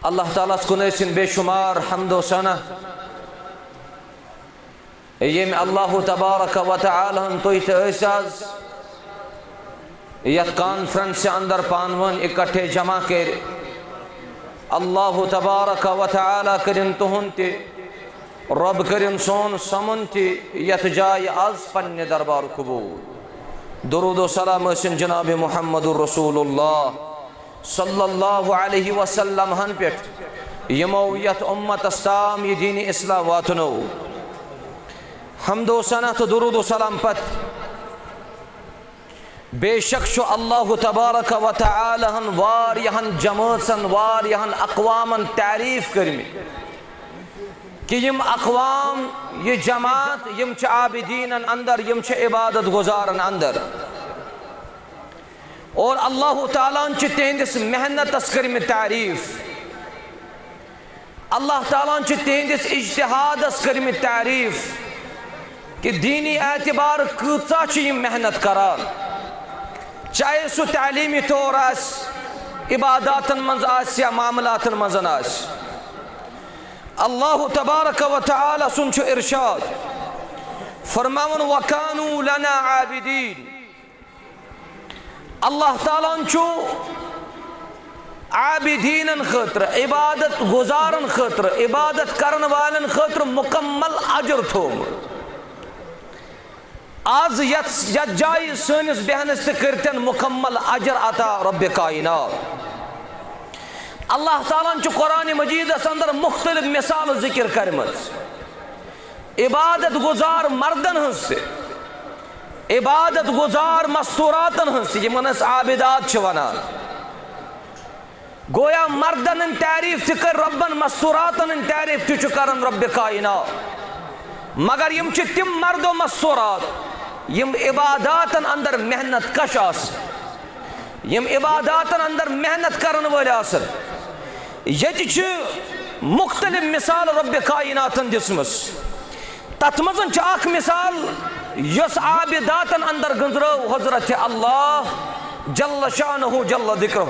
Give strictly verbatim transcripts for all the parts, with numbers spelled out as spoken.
اللہ تعالیٰ ہس کُن ٲسِن بے شمار حمد و ثنا، ییٚمۍ اللہ تبارک و تعالیٰ ہن تُہۍ تہٕ أسۍ آز یتھ کانفرنسہِ اندر پانہٕ ؤنۍ اکٹھے جمع کٔرۍ۔ اللہ تبارک و تعالیٰ کٔرِن تُہُنٛد تہِ، رۄب کٔرِن سون سمُن تہِ یتھ جایہِ آز پننہِ دربار قبول۔ درود و سلام ٲسِن جناب محمد رسول اللہ صلی اللہ علیہ وسلم ہن پٮ۪ٹھ، یِمو یتھ امتس تام یہِ دین اسلام واتنو۔ حمد و ثنا تہٕ درود و سلام پتہٕ، بے شک چھُ اللہ تبارک و تعالیٰ ہن واریاہن جمٲژن، واریاہن اقوامن تعریف کٔرمٕتۍ، کہِ یِم اقوام، یہِ جماعت، یِم چھِ عابدینن اندر، یِم چھِ عبادت گزارن اندر۔ اور اللہ تعالیٰ ہن چھِ تِہنٛدِس محنتس کٔرمٕتۍ تعریف۔ اللہ تعالیٰ ہن چھِ تِہنٛدِس اجتہادس کٔرمٕتۍ تعریف کہِ دینی اعتبار کۭژاہ چھِ یِم محنت کران، چاہے سُہ تعلیمی طور آسہِ، عباداتن منٛز آسہِ یا معاملاتن منٛز آسہِ۔ اللہ تبارک و تعالیٰ سُنٛد چھُ ارشاد فرماوان، "وَكَانُوا لَنَا عَابِدِينَ۔" اللہ تعالیٰ ہن چھُ عابدینن خٲطرٕ، عبادت گزارن خٲطرٕ، عبادت کرن والٮ۪ن خٲطرٕ مکمل اجر تھوومُت۔ آز یتھ، یتھ جایہِ سٲنِس بیہنس تہِ کٔرتن مکمل اجر عطا رب کائنات۔ اللہ تعالیٰ ہن چھُ قرآن مجیدس اندر مختلف مثال ذکر کرمٕژ۔ عبادت گزار مردن ہٕنٛز تہِ، عبادت گزار مستوراتن ہٕنٛز تہِ، یِمن أسۍ عابدات چھِ ونان۔ گویا مردن ہٕنٛدۍ تعریف تہِ کٔر رۄبن، مستوراتن ہٕنٛدۍ تعریف تہِ چھُ کران رۄبِ کائنات۔ مگر یِم چھِ تِم مرد و مستورات، یِم عباداتن اندر محنت کش آسن، یِم عباداتن اندر محنت کرن وٲلۍ آسن۔ ییٚتہِ چھِ مختلف مثال رۄبِ کائناتن دِژمٕژ۔ تتھ منٛز چھِ اکھ مثال، یۄس عابداتن اندر گٔنٛزرٲو حضرت اللہ جل شانہ جل ذکرہ۔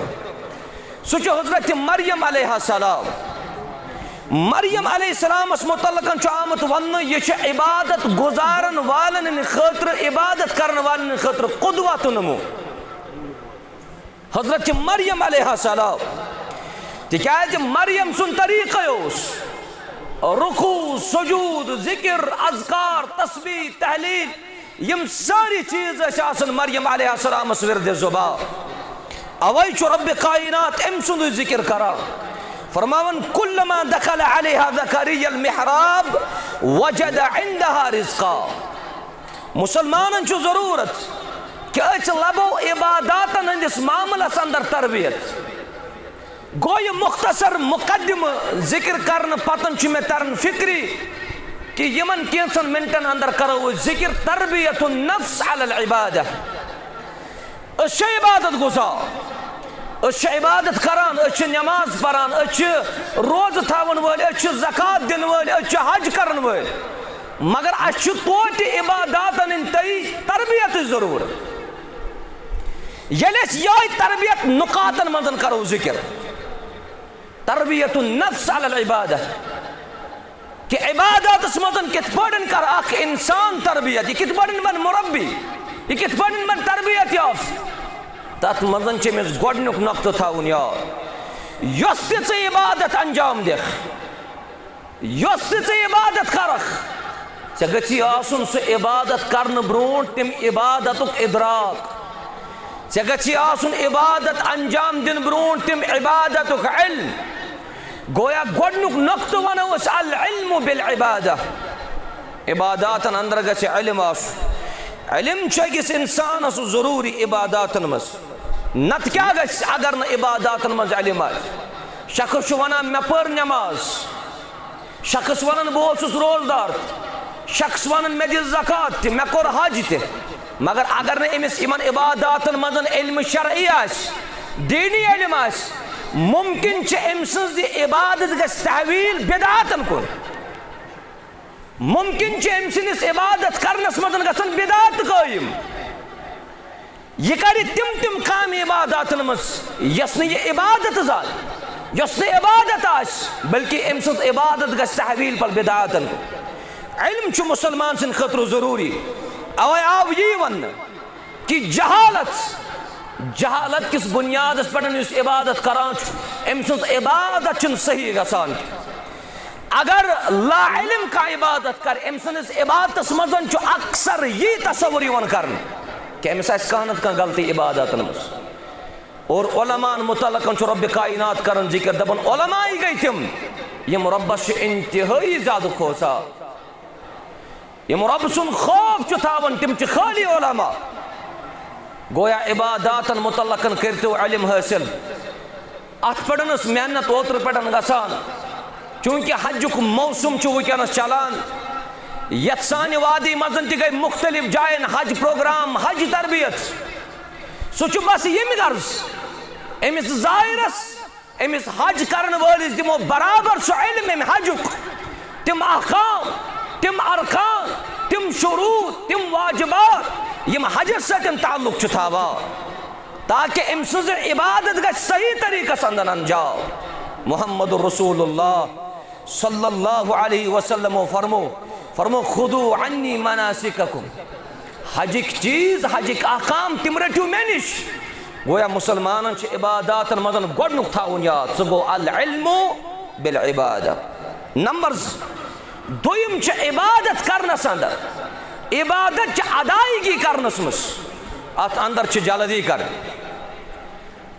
سُہ چھُ حضرت مریم علیہ السلام۔ مریم علیہ السلامس متعلق چھُ آمُت وننہٕ، یہِ چھِ عبادت گزارن والن ہٕنٛدِ خٲطرٕ، عبادت کرن والن ہٕنٛدِ خٲطرٕ قدوۃ و نموٗنہٕ۔ حضرت مریم علیہ السلام، تِکیازِ مریم سُنٛد طریقے اوس رکوع، سجود، ذکر، اذکار، تسبیح، تحلیل، یِم سٲری چیٖز ٲسۍ آسان مریم علیہ السلامس ورد زبان۔ اوے چھُ رب کائنات أمۍ سُنٛدُے ذکر کران، فرماوان، "کلما دخل علیہا زکریا المحراب وجد عندہا رزقا۔" مسلمانن چھُ ضروٗرت کہِ أسۍ لبو عباداتن ہٕنٛدِس معاملس اندر تربیت۔ گوٚو یہِ مختصر مقدمہٕ ذکر کرنہٕ پتن چھُ مےٚ تران فکرِ کہِ یِمن کینٛژن منٹن اندر کرو أسۍ ذکر تربیت النفس علی العبادہ۔ أسۍ چھِ عبادت گزار، أسۍ چھِ عبادت کران، أسۍ چھِ نماز پران، أسۍ چھِ روزٕ تھاون وٲلۍ، أسۍ چھِ زکوٰۃ دِنہٕ وٲلۍ، أسۍ چھِ حج کرن وٲلۍ، مگر اَسہِ چھُ توتہِ عباداتن ہٕنٛدۍ تربیتٕچ ضروٗرت۔ ییٚلہِ أسۍ یِہوٚے تربیت نقاطن منٛز کرو ذکر، تربیت النفس علی العبادہ، کہِ عباداتس منٛز کِتھ پٲٹھۍ کر اکھ انسان تربیت، یہِ کِتھ پٲٹھۍ بن مربی، یہِ کِتھ پٲٹھۍ بن تربیت یافتہٕ، تتھ منٛز چھُ أمِس گۄڈٕنیُک نقطہٕ تھاوُن یاد، یۄس تہِ ژٕ عبادت انجام دِکھ، یۄس تہِ ژٕ عبادت کرکھ، ژےٚ گژھی آسُن سُہ عبادت کرنہٕ برونٛٹھ تَمہِ عبادتُک ادراک۔ ژےٚ گژھی آسُن عبادت انجام دِنہٕ برونٛٹھ تَمہِ عبادتُک علم۔ گویا گۄڈٕنیُک نقطہٕ وَنو أسۍ العلم بالعبادہ۔ عباداتن اندر گژھِ علم آسُن۔ علم چھُ أکِس انسانس ضروٗری عباداتن منٛز۔ نتہٕ کیٛاہ گژھِ اگر نہٕ عباداتن منٛز علم آسہِ؟ شخص چھُ ونان، "مےٚ پٔر نماز۔" شخص ونان، "بہٕ اوسُس روزدار۔" شخص ونان، "مےٚ دِژ زکوٰۃ تہِ، مےٚ کوٚر حج تہِ۔" مگر اگر نہٕ أمِس یِمن عباداتن منٛز علم شرعی آسہِ، دینی علم آسہِ، ممکن چھِ أمۍ سٕنٛز یہِ عبادت گژھِ تحویل بدعاتن کُن۔ ممکن چھِ أمۍ سٕنٛدِس عبادت کرنس منٛز گژھن بدعات قٲیِم۔ یہِ کرِ تِم تِم کامہِ عباداتن منٛز یۄس نہٕ یہِ عبادت زانہِ۔ یۄس نہٕ عبادت آسہِ، بلکہ أمۍ سٕنٛز عبادت گژھِ تحویل پل بدعاتن۔ علم چھُ مسلمان سٕنٛدِ خٲطرٕ ضروٗری۔ اوے آو یی وننہٕ کہِ جہالت، جہالت کِس بنیادس پٮ۪ٹھ یُس عبادت کران چھُ، أمۍ سٕنٛز عبادت چھِنہٕ صحیح گژھان۔ اگر لا علم کانٛہہ عبادت کرِ، أمۍ سٕنٛدِس عبادتس منٛز چھُ اکثر یی تصور یِوان کرنہٕ کہِ أمِس آسہِ کانٛہہ نتہٕ کانٛہہ غلطی عبادتن منٛز۔ اور علماءن متعلق چھُ رب کائنات کران ذکر، دپان علماء گٔے تِم یِم ربس چھِ انتہٲئی زیادٕ کھوژان، یِم رب سُنٛد خوف چھِ تھاوان، تِم چھِ خٲلی علماء۔ گویا عباداتن متعلق کٔرتو علم حٲصِل۔ اتھ پٮ۪ٹھ ٲس محنت اوترٕ پٮ۪ٹھ گژھان، چونکہ حجُک موسم چھُ وٕنکیٚنس چلان، یتھ سانہِ وادی منٛز تہِ گٔے مختلف جاین حج پروگرام، حج تربیت۔ سُہ چھُ بس ییٚمہِ غرض، أمِس زائرس، أمِس حج کرن وٲلِس دِمو برابر سُہ علم امہِ حجُک، تِم احکام، تِم ارکان، تِم شروط، تِم واجبات، یِم حجس سۭتۍ تعلق چھُ تھاوان، تاکہ أمۍ سٕنٛز عبادت گژھِ صحیح طریقس اندر انجام۔ محمد رسول اللہ صلی اللہ علیہ وسلم فرمو، فرمو، "خذوا عنی مناسککم"، حجٕکۍ چیٖز، حجٕکۍ احکام، تِم رٔٹِو مےٚ نِش۔ گویا مسلمانن چھِ عباداتن منٛز گۄڈٕنیُک تھاوُن یاد، سُہ گوٚو العلم بالعبادہ۔ نمبر زٕ، دوٚیِم چھِ عبادت کرنس اندر، عبادت چھِ ادائیگی کرنس منٛز، اتھ اندر چھِ جلدی کرٕنۍ۔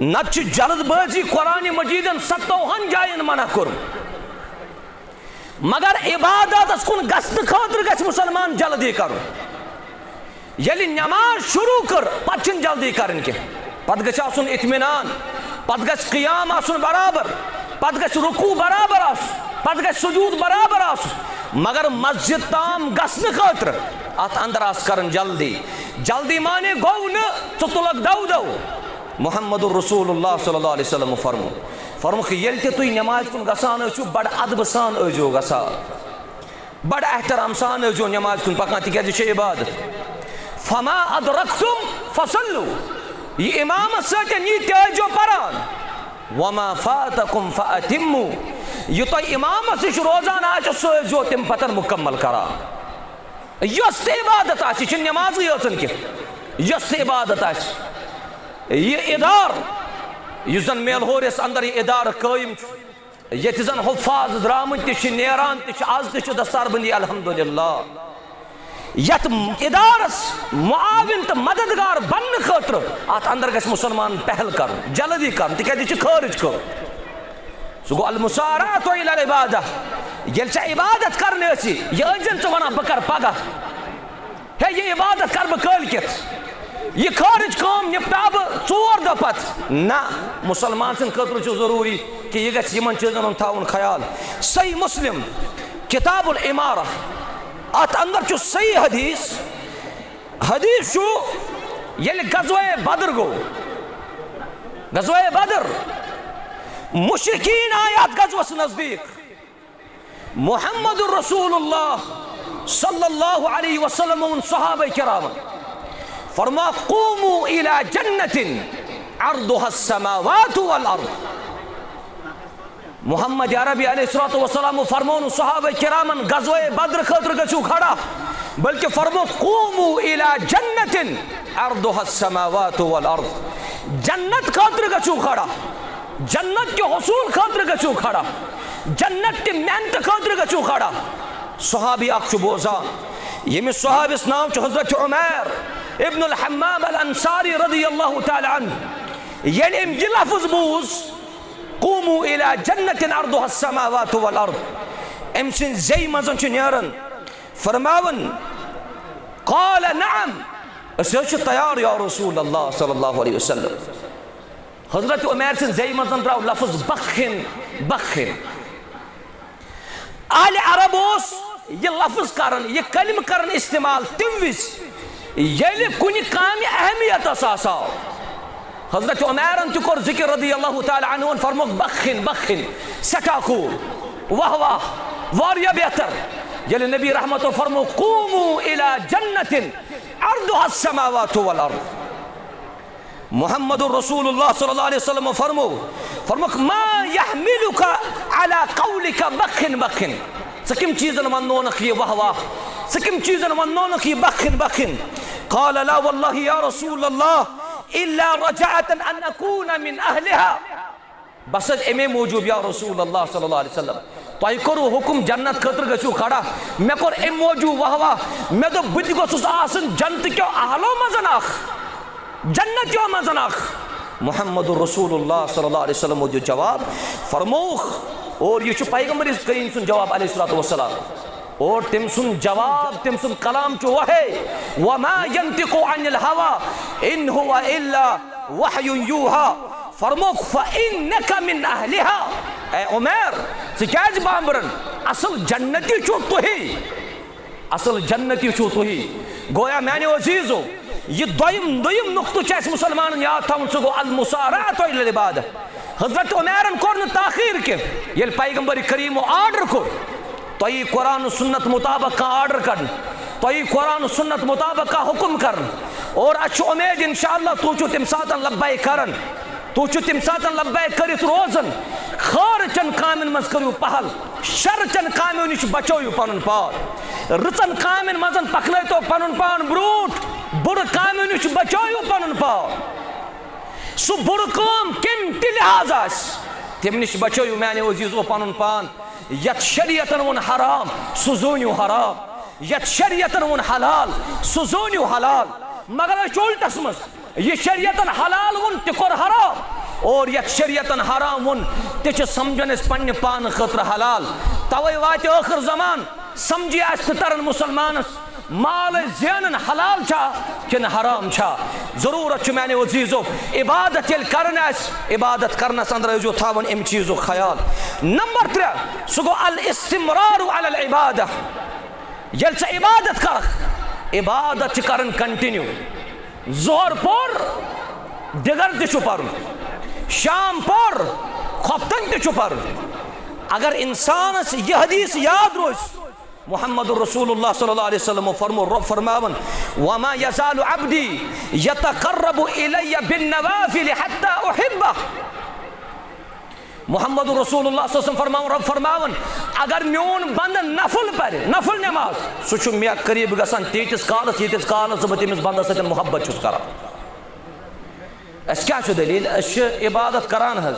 نتہٕ چھِ جلد بازی، قرآن مجیدن ستوہن جاین منع کوٚرمُت۔ مگر عباداتس کُن گژھنہٕ خٲطرٕ گژھِ مسلمان جلدی کرُن۔ ییٚلہِ نماز شروع کٔر، پتہٕ چھِنہٕ جلدی کرٕنۍ کینٛہہ۔ پتہٕ گژھِ آسُن اطمینان، پتہٕ گژھِ قیام آسُن برابر، پتہٕ گژھِ رکوع برابر آسُن، پتہٕ گژھِ سجود برابر آسُن۔ مگر مسجد تام گژھنہٕ خٲطرٕ اتھ اندر آسہِ کرٕنۍ جلدی۔ جلدی معنی گوٚو نہٕ ژٕ تُلکھ دو دو۔ محمد رسول اللہ صلی اللہ علیہ وسلم فرمو، فرموکھ، ییٚلہِ تہِ تُہۍ نمازِ کُن گژھان ٲسِو، بڑٕ ادبہٕ سان ٲسۍزیو گژھان، بڑٕ احترام سان ٲسۍزیو نمازِ کُن پکان، تِکیازِ یہِ چھِ عبادت۔ فما ادرکتم فصلوا، یہِ امامس سۭتۍ یی تہِ ٲسۍزیو پران۔ وما فاتکم فاتموا، یہِ تۄہہِ امامس نِش روزان آسہِ، سُہ ٲسۍزیو تمہِ پتہٕ مکمل کران۔ یۄس تہِ عبادت آسہِ، یہِ چھِنہٕ نمازٕے یٲژَن کینٛہہ، یۄس تہِ عبادت آسہِ، یہِ ادارٕ، یُس زن میلہورِس اندر یہِ ادارٕ قٲیِم چھُ، ییٚتہِ زن حفاظ درٛامٕتۍ تہِ چھِ، نیران تہِ چھِ، از تہِ چھِ دستار بندی، الحمدللہ۔ یتھ ادارس معاون تہٕ مددگار بننہٕ خٲطرٕ اتھ اندر گژھِ مسلمان پہل کرُن، جلدی کرُن، تِکیازِ یہِ چھِ خٲرج کٲم۔ سُہ گوٚو المسارعۃ الی العبادہ۔ ییٚلہِ ژےٚ عبادت کرنہِ ٲسی، یہِ ٲسۍ زن ژٕ ونان، "بہٕ کرٕ پگاہ، ہے، یہِ عبادت کرٕ بہٕ کٲلۍ کٮ۪تھ، یہِ خٲرج کٲم نپٹاو بہٕ ژور دۄہ پتہٕ۔" نہ، مسلمان سٕنٛدِ خٲطرٕ چھُ ضروٗری کہِ یہِ گژھِ یِمن چیٖزن ہُنٛد تھاوُن خیال۔ صحیح مسلم، کتاب العمارہ، اتھ اندر چھُ صحیح حدیث۔ حدیث چھُ، ییٚلہِ غزوہ بدر گوٚو، غزوہ بدر، مشرکین آے اتھ غزوس نزدیک۔ محمد رسول اللہ صلی اللہ علیہ وسلم ووٚن صحابہ کرامن، فرما، "قوموا الی جنت عرضها السماوات والارض۔" محمد عربی علیہ الصلوۃ والسلام فرمون صحابہ کرامن، "غزوہ بدر خٲطرٕ گژھِو کھڑا"، بلکہ فرمو، "قوموا الی جنت عرضها السماوات والارض"، جنت خٲطرٕ گژھِو کھڑا، جنت کہِ حصول خٲطرٕ گژھِو کھڑا، جنت تہِ محنتہٕ خٲطرٕ گژھِو کھڑا۔ صحابی اکھ چھُ بوزان، ییٚمِس صحابیس ناو چھُ حضرت عمیر ابن الحمام الانصاری رضی اللہ تعالی عنہ۔ ییٚلہِ أمۍ یہِ لفظ بوٗز، "قوموا الی جنت عرضها السماوات والارض"، أمۍ سٕنٛدِ زیٚیہِ منٛز چھُ نیران۔ فرماوان، "قال نعم"، أسۍ حظ چھِ تیار یا رسول اللہ صلی اللہ علیہ وسلم۔ حضرت عمیر سٕنٛدِ زیٚیہِ منٛز درٛاو لفظ "بخن، بخن"۔ اہل عرب اوس یہِ لفظ کران، یہِ کلمہٕ کران استعمال تمہِ وِزِ، ییٚلہِ کُنہِ کامہِ اہمیت ٲس آسان۔ حضرت عمیرن تہِ کوٚر ذکر رضی اللہ تعالی عنہ، فرمووُکھ، "بخن، بخن"، سٮ۪ٹھاہ خوب، واہ واہ، واریاہ بہتر۔ ییٚلہِ نبی رحمتو فرمو، "قوموا الی جنت عرضها السماوات والارض"، محمد رسول اللہ صلی اللہ علیہ وسلم فرمو، فرمووُکھ، "ما يحملك على قولك بخ بخ؟ ژٕ کم چیزن وننونکھ یہ واہ واہ؟ ژٕ کم چیزن وننونکھ یہ بخ بخ؟ قال لا والله يا رسول الله إلا رجاء أن أكون من أهلها. بس حظ امے موجوب یا رسول اللہ صلی اللہ علیہ وسلم، تۄہہِ کوٚروٕ حُکُم جنت خٲطرٕ گٔژھِو کھڑا، مےٚ کوٚر امہِ موجوب واہ واہ، مےٚ دوٚپ بہٕ تہِ گوٚژھُس آسُن جنتہٕ کیو اہلو منٛز اکھ، جنتیو منٛز اکھ۔ محمد رسول اللہ صلی اللہ علیہ وسلم دیُت جواب، فرمووُکھ، اور یہِ چھُ پیغمبر کریم سُنٛد جواب علیہ الصلوۃ والسلام۔ اور تٔمۍ سُنٛد جواب، تٔمۍ سُنٛد کلام چھُ وحی، وما ينطق عن الهوى إن هو إلا وحي يوحى۔ فرمووُکھ، فإنك من أهلها۔ اے عمیر، ژٕ کیازِ بامبرن؟ اصل جنتی چھُو تُہی، اصل جنتی چھُو تُہی۔ گویا میانیو عزیزو، یہ دویم، دویم نقطہٕ چھُ اسہِ مسلمانن یاد تھاوُن، سُہ گوٚو المسارعة إلى العبادة۔ حضرت عمیرن کوٚر نہٕ تاخیر کینٛہہ، ییٚلہِ پیغمبر کریمو آرڈر کوٚر، تۄہہِ یی قرآن و سنت مطابق کانٛہہ آرڈر کرنہٕ، تۄہہِ یی قرآن و سنت مطابق کانٛہہ حکم کرنہٕ، اور اسہِ چھُ اُمید انشاءاللہ تُہۍ چھِو تمہِ ساتہٕ لبیک کران، تُہۍ چھِو تمہِ ساتہٕ لبیک کٔرِتھ روزان۔ خٲر چٮ۪ن کامٮ۪ن منٛز کٔرِو پہل، شر چٮ۪ن کامٮ۪و نِش بچٲیِو پنُن پان، رٕژن کامٮ۪ن منٛز پکنٲیتو پنُن پان برونٛٹھ، بُرٕ کامٮ۪و نِش بچٲیِو پنُن پان۔ سُہ بُرٕ کٲم کمہِ تہِ لحاظ آسہِ، تمہِ نِش بچٲیِو میانیو عزیزو پنُن پان۔ یتھ شریعتن ووٚن حرام، سُہ زٲنِو حرام۔ یتھ شریعتن ووٚن حلال، سُہ زٲنِو حلال۔ مگر أسۍ چھِ الٹس منٛز، یہِ شریعتن حلال ووٚن، تہِ کوٚر حرام، اور یتھ شریعتن حرام ووٚن، تہِ چھِ سمجھان أسۍ پننہِ پانہٕ خٲطرٕ حلال۔ توے واتہِ ٲخر زمان، سمجھی آسہِ نہٕ تران مسلمانس، مال أسۍ زینان حلال چھا کِنہٕ حرام چھا۔ ضرورت چھُ میانیو عزیزو، عبادت ییٚلہِ کرٕنۍ آسہِ، عبادت کرنس اندر ٲسۍزیو تھاوان امہِ چیٖزُک خیال۔ نمبر ترٛےٚ، سُہ گوٚو الاستمرار علی العبادہ۔ ییٚلہِ ژٕ عبادت کرکھ، عبادت چھِ کرٕنۍ کنٹینیو۔ ظہر پوٚر، دِگر تہِ چھُ پرُن، شام پوٚر، خۄفتن تہِ چھُ پرُن۔ اگر انسانس یہِ حدیث یاد روزِ، محمد رسول اللہ صلی اللہ علیہ وسلم فرمو، رب فرماون، وما يزال عبدي يتقرب إلي بالنوافل حتى أحبه۔ محمد رسول اللہ صلی اللہ علیہ وسلم فرماون، رب فرماون، اگر میون بندٕ نفل پرِ، نفل نماز، سُہ چھُ مےٚ قریب گژھان تیٖتِس کالس، ییٖتِس کالس بہٕ تٔمِس بندس سۭتۍ محبت چھُس کران۔ اسہِ کیٛاہ چھُ دٔلیٖل؟ أسۍ چھِ عبادت کران حظ۔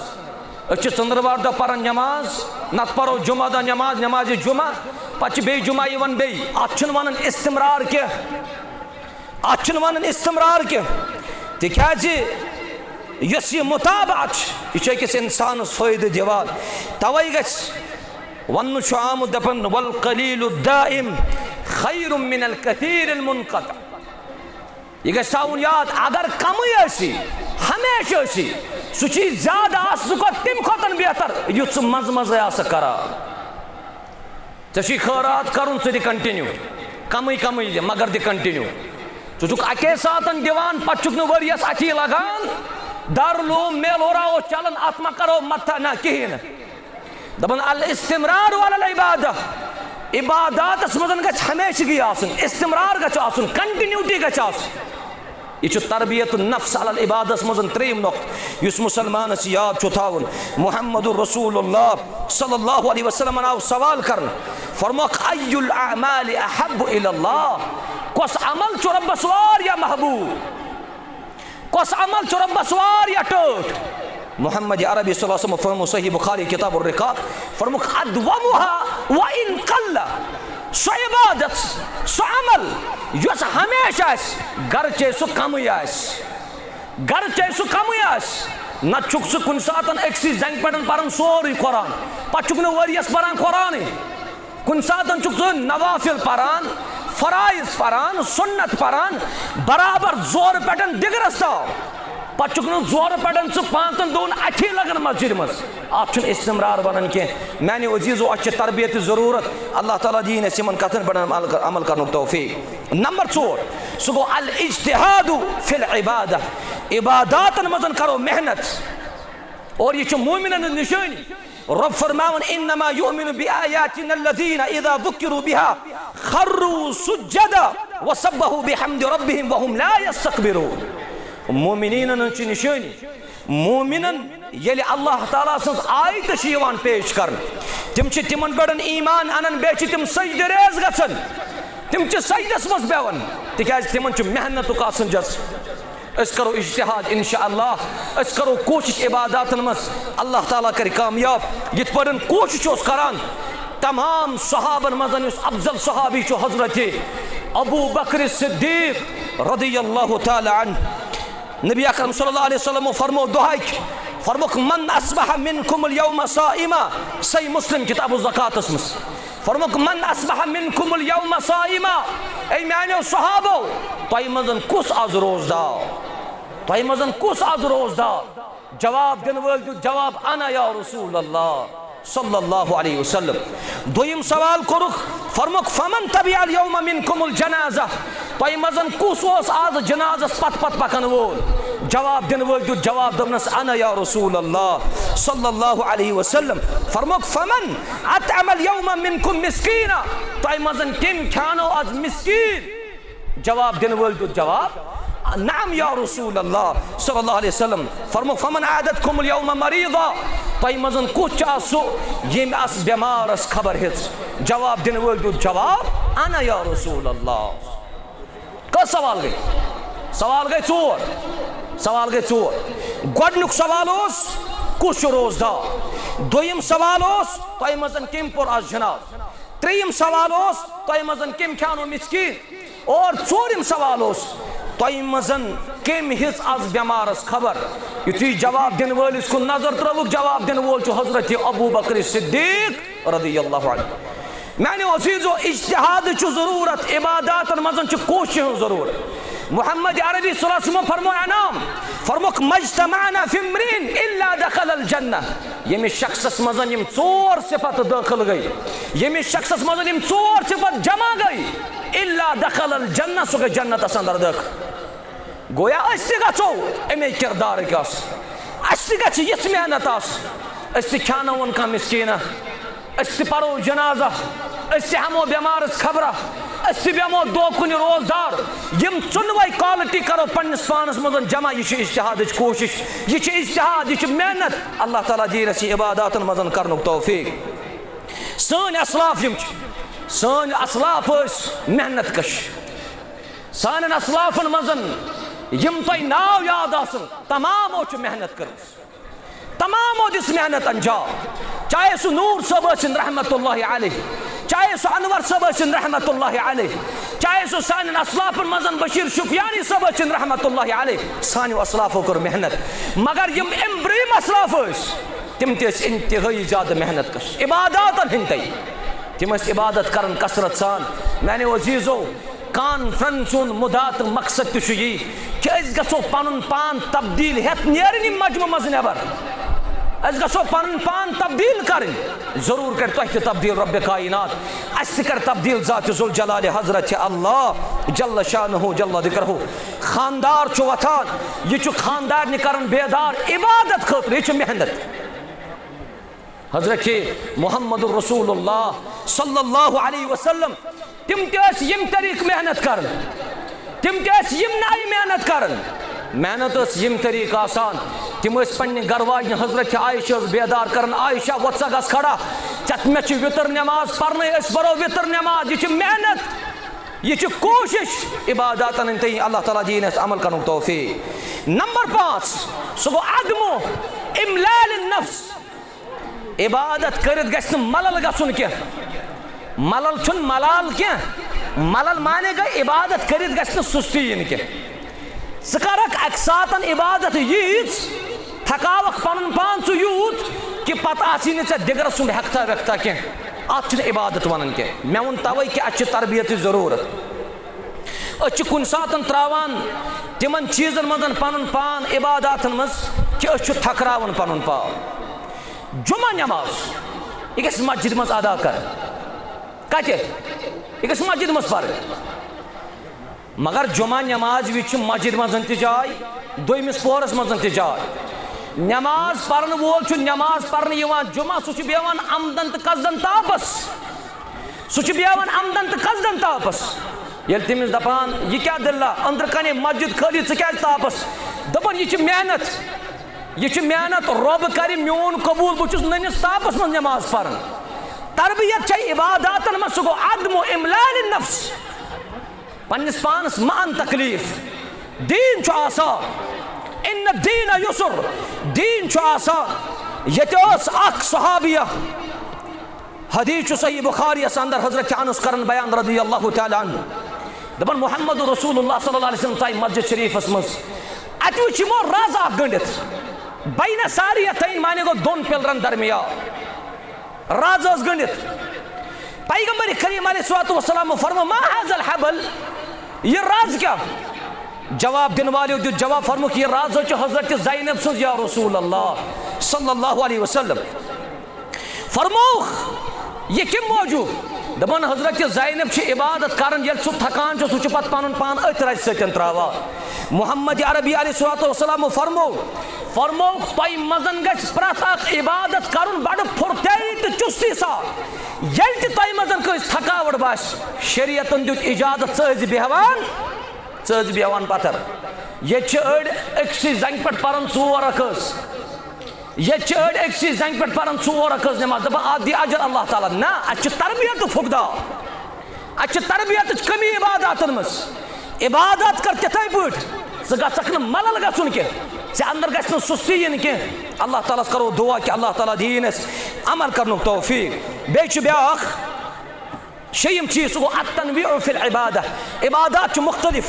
أسۍ چھِ ژٔنٛدٕروار دۄہ پران نماز، نتہٕ پرو جمعہ دۄہ نماز، نمازِ جمعہ، پتہٕ چھِ بیٚیہِ جمعہ یِوان بیٚیہِ۔ اتھ چھُنہٕ ونان استمرار کینٛہہ، اتھ چھُنہٕ ونان استمرار کینٛہہ، تِکیٛازِ یۄس یہِ متابعت چھِ، یہِ چھِ أکِس انسانس فٲیدٕ دِوان۔ توے گژھِ وننہٕ چھُ آمُت، دپان، والقلیل الدائم خیر من الکثیر المنقطع۔ یہِ گژھِ تھاوُن یاد، اگر کمٕے ٲسی، ہمیشہٕ ٲسی، سُہ چھُے زیادٕ آسنہٕ کھۄتہٕ تَمہِ کھۄتہٕ بہتر، یُتھ ژٕ منٛزٕ منٛزٕے آسکھ کران۔ ژےٚ چھُے خٲرات کرُن، ژٕ دِ کنٹینیو، کمٕے کمٕے دِ، مگر دِ کنٹینیو۔ ژٕ چھُکھ اَکے ساتن دِوان، پتہٕ چھُکھ نہٕ ؤریَس اَتھی لگان۔ دارالعلوم میلہٕ ہورا اوس چلان، اَتھ ما کرو متھا، نہ کِہیٖنۍ نہٕ۔ دپان الاستمرار علی العبادہ، عباداتس منٛز گژھِ ہمیشگی آسٕنۍ، استمرار گژھِ آسُن، کنٹینیوٹی گژھِ آسٕنۍ۔ یہِ چھُ تربیت النفس علی العبادس منٛز ترٛیٚیِم نقطہٕ، یُس مسلمانس یاد چھُ تھاوُن۔ محمد رسول اللہ صلی اللہ علیہ وسلمن آو سوال کرنہٕ، فرموکھ، ای الاعمال احب الی اللہ؟ کۄس عمل چھُ رۄبس واریاہ محبوب؟ کۄس عمل چھُ رۄبس واریاہ ٹٲٹھ؟ محمد عربی صلی اللہ علیہ وسلم فرمو صحیح بخاری کتاب الرقاق، فرموکھ، ادومها وان قل۔ سُہ عبادت، سُہ عمل یۄس ہمیشہ آسہِ، گرچے سُہ کمٕے آسہِ، گرچے سُہ کمٕے آسہِ، نتہٕ چھُکھ ژٕ کُنہِ ساتن أکسٕے زنگہِ پٮ۪ٹھ پران سورُے قرآن، پتہٕ چھُکھ نہٕ ؤریس پران قرآنٕے۔ کُنہِ ساتن چھُکھ ژٕ نوافل پران، فرائض پران، سنت پران، برابر زورٕ پٮ۪ٹھ دِگرس تام۔ پتہٕ چھُکھ نہٕ زورٕ پٮ۪ٹھ ژٕ پانٛژن دۄہن اَتھی لگان مسجدِ منٛز۔ اتھ چھُنہٕ استمرار ونان کینٛہہ۔ میانیو عزیزو، اسہِ چھِ تربیتٕچ ضروٗرت۔ اللہ تعالیٰ دِیِن اسہِ یِمن کتھن پٮ۪ٹھ عمل، عمل کرنُک توفیق۔ نمبر ژور، سُہ گوٚو الاجتہاد فی العبادہ۔ عباداتن منٛز کرو محنت۔ اور یہِ چھِ مومنن ہٕنٛز نشٲنی۔ رب فرماوان، انما یؤمن بآیاتنا الذین اذا ذکروا بها خروا سجدا وسبحوا بحمد ربهم وهم لا یستکبرون۔ مومنینن ہٕنٛز چھِ نشٲنی، مومنن ییٚلہِ اللہ تعالیٰ سٕنٛز آیتہٕ چھِ یِوان پیش کرنہٕ، تِم چھِ تِمن پٮ۪ٹھ ایمان انان، بیٚیہِ چھِ تِم سجدٕ ریز گژھان، تِم چھِ سجدس منٛز بیٚہوان، تِکیازِ تِمن چھُ محنتُک آسان جذبہٕ۔ أسۍ کرو اجتہاد انشاءاللہ، أسۍ کرو کوٗشش عباداتن منٛز، اللہ تعالیٰ کرِ کامیاب۔ یِتھ پٲٹھۍ کوٗشش اوس کران تمام صحابن منٛز، یُس افضل صحابی چھُ حضرت ابو بکر صدیق رضی اللہ تعالیٰ عنہ۔ نبی اکرم صلی اللہ علیہ وسلم فرمو دۄہے، فرموک، "من اصبح منکم الیوم صائما"، صحیح مسلم کتاب الزکاتس منٛز۔ فرموک، "من اصبح منکم الیوم صائما"، اے میانیو صحابو، تۄہہِ منٛز کُس از روزدار؟ تۄہہِ منٛز کُس از روزدار؟ جواب دِنہٕ وٲلۍ دیُت جواب، "انا یا رسول اللہ صلی اللہ علیہ وسلم"۔ دوٚیِم سوال کوٚرُکھ، فرموکھ، "فمن تبع الیوم منکم الجنازہ"، تۄہہِ منٛز کُس اوس از جنازس پتھ پتھ پکن وول؟ جواب دِنہٕ وٲلۍ دیُت جواب، دوٚپنس، "انا یا رسول اللہ صلی اللہ علیہ وسلم"۔ فرموکھ، "فمن اطعم الیوم منکم مسکینا"، تۄہہِ منٛز کٔمۍ کھیانو از مسکین؟ جواب دِنہٕ وٲلۍ دیُت جواب، "نعم یا رسول اللہ صلی اللہ علیہ وسلم"۔ فرموکھ، "فمن عادتکم الیوم مریضا"، تۄہہِ منٛز کُس چھُ از سُہ ییٚمۍ اس بٮ۪مارس خبر ہیٚژ؟ جواب دِنہٕ وٲلۍ دیُت جواب، "انا یا رسول اللہ"۔ کٔژ سوال گٔے؟ سوال گٔے ژور۔ سوال گٔے ژور۔ گۄڈٕنیُک سوال اوس، کُس چھُ روزدار؟ دوٚیِم سوال اوس، تۄہہِ منٛز کٔمۍ پوٚر از جناز؟ ترٛیٚیِم سوال اوس، تۄہہِ منٛز کٔمۍ کھیانو مسکین؟ اور ژوٗرِم سوال اوس، تۄہہِ منٛز کٔمۍ ہیٚژ از بٮ۪مارس خبر؟ یُتھُے جواب دِنہٕ وٲلِس کُن نظر ترٲوٕکھ، جواب دِنہٕ وول چھُ حضرت ابو بکر صدیق رضی اللہ عنہ۔ میانیو عزیزو، اجتہاد چھُ ضروٗرت، عباداتن منٛز چھُ کوٗششہِ ہٕنٛز ضروٗرت۔ محمد عربی صلی اللہ علیہ وسلم فرمو انعام، فرموکھ، "ما اجتمعنا فی امرئ الا دخل الجنہ"۔ ییٚمِس شخصس منٛز یِم ژور صفت دٲخل گٔے، ییٚمِس شخصس منٛز یِم ژور صفت جمع گٔے، الا دخل الجنہ، سُہ گژھِ جنتس اندر دٲخل۔ گویا أسۍ تہِ گژھو اَمے کردارٕکۍ آسٕنۍ، اَسہِ تہِ گژھِ یِژھ محنت آسٕنۍ، أسۍ تہِ کھیاناوون کانٛہہ مسکیٖنہ، أسۍ تہِ پرو جنازہ، أسۍ تہِ ہٮ۪مو بٮ۪مارس خبرہ، أسۍ تہِ بیٚہمو دۄہ کُنہِ روزدار۔ یِم ژۄنوَے quality کرو پننِس پانس منٛز جمع۔ یہِ چھِ اجتہادٕچ کوٗشش، یہِ چھِ اجتہاد، یہِ چھِ محنت۔ اللہ تعالیٰ دِیِن اَسہِ یہِ عباداتن منٛز کرنُک توفیق۔ سٲنۍ اسلاف یِم چھِ، سٲنۍ اسلاف ٲسۍ محنت کش۔ سانٮ۪ن اسلافن منٛز یِم تۄہہِ ناو یاد آسن، تمامو چھِ محنت کٔرمٕژ، تمامو دِژ محنت انجام۔ چاہے سُہ نوٗر صٲب ٲسِن رحمت اللہ علیہ، چاہے سُہ انور صٲب ٲسِن رحمت اللہ علیہ، چاہے سُہ سانٮ۪ن اسلافن منٛز بشیر شفیانی صٲب ٲسِن رحمت اللہ علیہ، سانیو اسلافو کٔر محنت۔ مگر یِم امہِ برٛونٛہِم اسلاف ٲسۍ، تِم تہِ ٲسۍ انتہٲیی زیادٕ محنت کش عباداتن ہٕنٛدۍ تہِ۔ تِم ٲسۍ عبادت کران کثرت سان۔ میانیو عزیزو، کانفرنس ہُنٛد مُدا تہٕ مقصد تہِ چھُ یی کہِ أسۍ گژھو پنُن پان تبدیل ہٮ۪تھ نیرٕنۍ یِم مجمع منٛز نٮ۪بر۔ أسۍ گژھو پنُن پان تبدیل کرٕنۍ۔ ضروٗر کرِ تۄہہِ تہِ تبدیل رب کائنات، اَسہِ تہِ کرِ تبدیل ذات ذوالجلال حضرت اللہ جل شانہ جل ذکرہ۔ خاندار چھُ وۄتھان، یہِ چھُ خاندارنہِ کران بیدار عبادت خٲطرٕ، یہِ چھِ محنت۔ حضرت محمد رسول اللہ صلی اللہ علیہ وسلم، تِم تہِ ٲسۍ یِم طریقہٕ محنت کران، تِم تہِ ٲسۍ یِم نایہِ محنت کران۔ محنت ٲس یِم طریقہٕ آسان، تِم ٲسۍ پننہِ گرواجنہِ حضرت عائشہ ٲس بیدار کران، "عائشہ، وۄتھ سا، گژھ کھڑا، ژےٚ، مےٚ چھِ وِتر نٮ۪ماز پرنٕے، أسۍ پرو وِتر نٮ۪ماز"۔ یہِ چھِ محنت، یہِ چھِ کوٗشش، عباداتن ہٕنٛدۍ تہِ۔ اللہ تعالیٰ دِیِن اَسہِ عمل کرنُک توفیق۔ نمبر پانٛژھ، سُہ گوٚو عدم املال النفس۔ عبادت کٔرِتھ گژھِ نہٕ ملل گژھُن کینٛہہ۔ ملل چھُنہٕ ملال کینٛہہ۔ ملل معنی گٔے عبادت کٔرِتھ گژھِ نہٕ سُستی یِنۍ کینٛہہ۔ ژٕ کرکھ اکہِ ساتن عبادت ییٖژ، تھکاوکھ پنُن پان ژٕ یوٗت کہِ پتہٕ آسی نہٕ ژےٚ دِگرس سُنٛد ہٮ۪کتھا وٮ۪کتھا کینٛہہ۔ اتھ چھِنہٕ عبادت ونان کینٛہہ۔ مےٚ ووٚن توے کہِ اسہِ چھِ تربیتٕچ ضروٗرت۔ أسۍ چھِ کُنہِ ساتن تراوان تِمن چیٖزن منٛز پنُن پان عباداتن منٛز کہِ أسۍ چھِ تھکراوان پنُن پان۔ جمعہ نماز، یہِ گژھِ مسجد منٛز ادا کرٕنۍ۔ کتہِ؟ یہِ گژھِ مسجد منٛز پرٕنۍ۔ مگر جمعہ نماز وِزِ چھِ مسجد منٛز تہِ جاے، دوٚیمِس پورس منٛز تہِ جاے۔ نماز پرن وول چھُ نماز پرنہِ یِوان جمعہ، سُہ چھُ بیٚہوان عمدن تہٕ قصدن تاپس۔ سُہ چھُ بیٚہوان عمدن تہٕ قصدن تاپس۔ ییٚلہِ تٔمِس دپان، "یہِ کیٛاہ دٔلیٖلہ؟ أنٛدرٕ کنے مسجد خٲلی، ژٕ کیٛازِ تاپس؟" دپان، "یہِ چھِ محنت۔" یہِ چھِ محنت، رۄب کرِ میون قبوٗل، بہٕ چھُس نٔنِس تاپس منٛز نماز پران۔ تربیت چھےٚ عباداتن منٛز، سُہ گوٚو عدم املال النفس، پننِس پانس مہ ان تکلیف۔ دیٖن چھُ آسان، ان الدین یسر، دیٖن چھُ آسان۔ ییٚتہِ ٲس اکھ صحابیہ، حدیث چھُ صحیح بخاریَس اندر، حضرت انس کران بیان رضی اللہ تعالیٰ عنہ، دپان محمد رسول اللہ صلی اللہ علیہ وسلم ژایہِ مسجد شریفس منٛز، اتہِ وٕچھ یِمو رز اکھ گٔنڈِتھ، بین ساریتین، معنی گوٚو دۄن پِلرن درمیان رز ٲس گٔنڈِتھ۔ پیغمبر کریم علیہ الصلوۃ والسلام فرمو، ما هذا الحبل، یہِ رز کیٛاہ؟ جواب دِنہٕ والیو دیُت جواب، فرموکھ، یہِ رز حظ چھُ حضرت زینب سٕنٛز یا رسول اللہ صلی اللہ علیہ وسلم۔ فرمووُکھ، یہِ کَمہِ موٗجوٗب؟ دَپان، حضرت زینب چھِ عبادت کران، ییٚلہِ سُہ تھکان چھُ، سُہ چھُ پتہٕ پنُن پان أتھۍ رزِ سۭتۍ تراوان۔ محمد عربی علیہ الصلوۃ والسلام فرمو، فرمووُکھ، تۄہہِ منٛز گژھِ پرٛٮ۪تھ اکھ عبادت کرُن بڑٕ پھُرتیٲیی تہٕ چُستی سان۔ ییٚلہِ تہِ تۄہہِ منٛز کٲنٛسہِ تھکاوٹ باسہِ، شریعتن دیُت اجازت، ژٕ ٲسۍ زِ بیٚہوان، ژٕ ٲسۍ زِ بیٚہوان پتھر۔ ییٚتہِ چھِ أڑۍ أکسٕے زنگہِ پٮ۪ٹھ پران ژور رکٲژ۔ ییٚتہِ چھِ أڑۍ أکسٕے زنگہِ پٮ۪ٹھ پران ژور رکٲژ نماز، دپان، اتھ دِ اجر اللہ تعالیٰ۔ نہ، اتہِ چھِ تربیتُک فقدان، اتہِ چھِ تربیتٕچ کمی عباداتن منٛز۔ عبادات کر تِتھے پٲٹھۍ، ژٕ گژھکھ نہٕ ملل گژھُن کینٛہہ، ژےٚ اندر گژھِ نہٕ سُستی یِنۍ کینٛہہ۔ اللہ تعالیٰ ہس کرو دعا کہِ اللہ تعالیٰ دِیِن اسہِ عمل کرنُک توفیق۔ بیٚیہِ چھُ بیٛاکھ شیٚیِم چیٖز، سُہ گوٚو التنویع فی العبادہ۔ عبادات چھِ مختلف،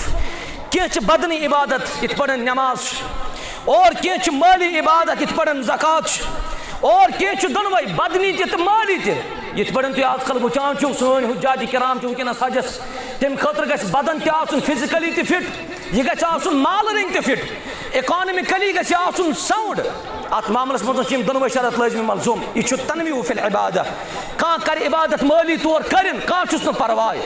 کینٛہہ چھِ بدنی عبادت، یِتھ پٲٹھۍ نماز چھِ، اور کینٛہہ چھِ مٲلی عبادت، یِتھ پٲٹھۍ زکوٰۃ چھِ، اور کینٛہہ چھِ دۄنوَے بدنی تہِ تہٕ مٲلی تہِ۔ یِتھ پٲٹھۍ تُہۍ آز کل وٕچھان چھِو، سٲنۍ حجاج کرام چھِ وٕنکیٚنس حجس، تَمہِ خٲطرٕ گژھِ بدن تہِ آسُن فزیکلی تہِ فٹ، یہِ گژھِ آسُن مال رٔنٛگۍ تہِ فٹ، اکانامکلی گژھِ آسُن ساؤنڈ۔ اتھ معاملس منٛز چھِ یِم دۄنوَے شرط لٲزمی ملزوم۔ یہِ چھُ تنویع فی العبادہ۔ کانٛہہ کرِ عبادت مٲلی طور کٔرِن، کانٛہہ چھُس نہٕ پرواے۔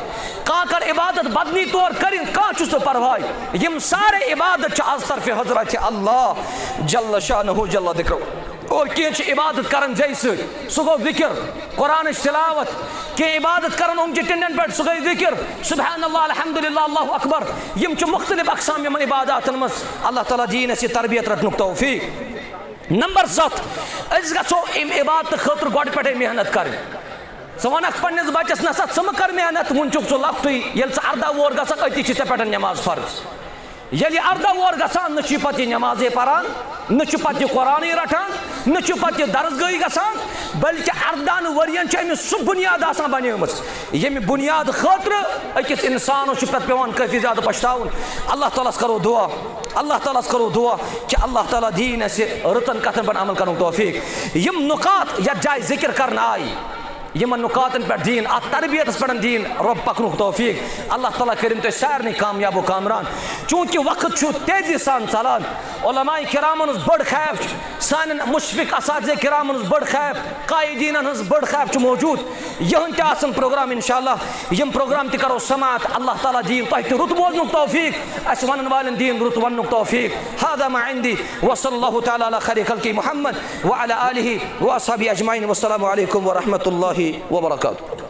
کانٛہہ کرِ عبادت بدنی طور کٔرِن، کانٛہہ چھُس نہٕ پرواے۔ یِم سارے عبادت چھِ از طرفِ حضرت اللہ جل شانہ جل ذکرہ۔ اور کینٛہہ چھِ عبادت کران زیٚیہِ سۭتۍ، سُہ گوٚو ذکر، قرآنٕچ تلاوت۔ کینٛہہ عبادت کران اوٚنٛگجہِ ٹِنڈٮ۪ن پٮ۪ٹھ، سُہ گٔے ذکر، سبحان اللہ، الحمدللہ، اللہ اکبر۔ یِم چھِ مختلف اقسام یِمن عباداتن منٛز۔ اللہ تعالیٰ دِیِن اَسہِ یہِ تربیت رٹنُک توفیق۔ نمبر ستھ، أسۍ گژھو اَمہِ عبادتہٕ خٲطرٕ گۄڈٕ پٮ۪ٹھے محنت کرٕنۍ۔ ژٕ وَنکھ پننِس بچس، نسا ژٕ مہٕ کر محنت، وُنہِ چھُکھ ژٕ لۄکٹُے، ییٚلہِ ژٕ ارداہ وُہر گژھکھ، أتی چھِ ژےٚ پٮ۪ٹھ نماز فرض۔ ییٚلہِ یہِ ارداہ وُہر گژھان، نہ چھُ یہِ پتہٕ یہِ نمازے پران، نہ چھُ پتہٕ یہِ قرآنٕے رٹان، نہ چھُ پتہٕ یہِ درسگٲہی گژھان، بلکہِ اردہن ؤرین چھُ أمِس سُہ بُنیاد آسان بنیٲمٕژ، ییٚمہِ بُنیاد خٲطرٕ أکِس انسانس چھُ پتہٕ پٮ۪وان کٲفی زیادٕ پچھتاوُن۔ اللہ تعالیٰ ہس کرو دعا، اللہ تعالیٰ ہس کرو دعا کہِ اللہ تعالیٰ دِیِن اَسہِ رٕژن کتھن پٮ۪ٹھ عمل کرنُک توفیق۔ یِم نُقاط یتھ جایہِ ذکر کرنہٕ آیہِ، یِمن نُقاطن پٮ۪ٹھ دِیِن، اتھ تربیتس پٮ۪ٹھ دِیِن رۄب پکنُک توفیق۔ اللہ تعالیٰ کٔرِن تُہۍ سارنٕے کامیاب و کامران۔ چوٗنٛکہِ وقت چھُ تیزی سان ژلان، علماء کرامن ہٕنٛز بٔڑ خیب چھِ، سانٮ۪ن مشفق اساتذہ کرامن ہٕنٛز بٔڑ خیب، قائدینن ہٕنٛز بٔڑ خیب چھِ موجود۔ یِہُنٛد تہِ آسن پروگرام انشاءاللہ، یِم پروگرام تہِ کرو سماعت۔ اللہ تعالیٰ دِیِن تۄہہِ تہِ رُت بوزنُک توفیق، اسہِ ونن والٮ۪ن دِیِن رُت وننُک توفیق۔ هذا ما عندي، وصلى الله تعالى على خير خلقه محمد وعلى آله وأصحابه أجمعين، والسلام عليكم ورحمة الله وبركاته۔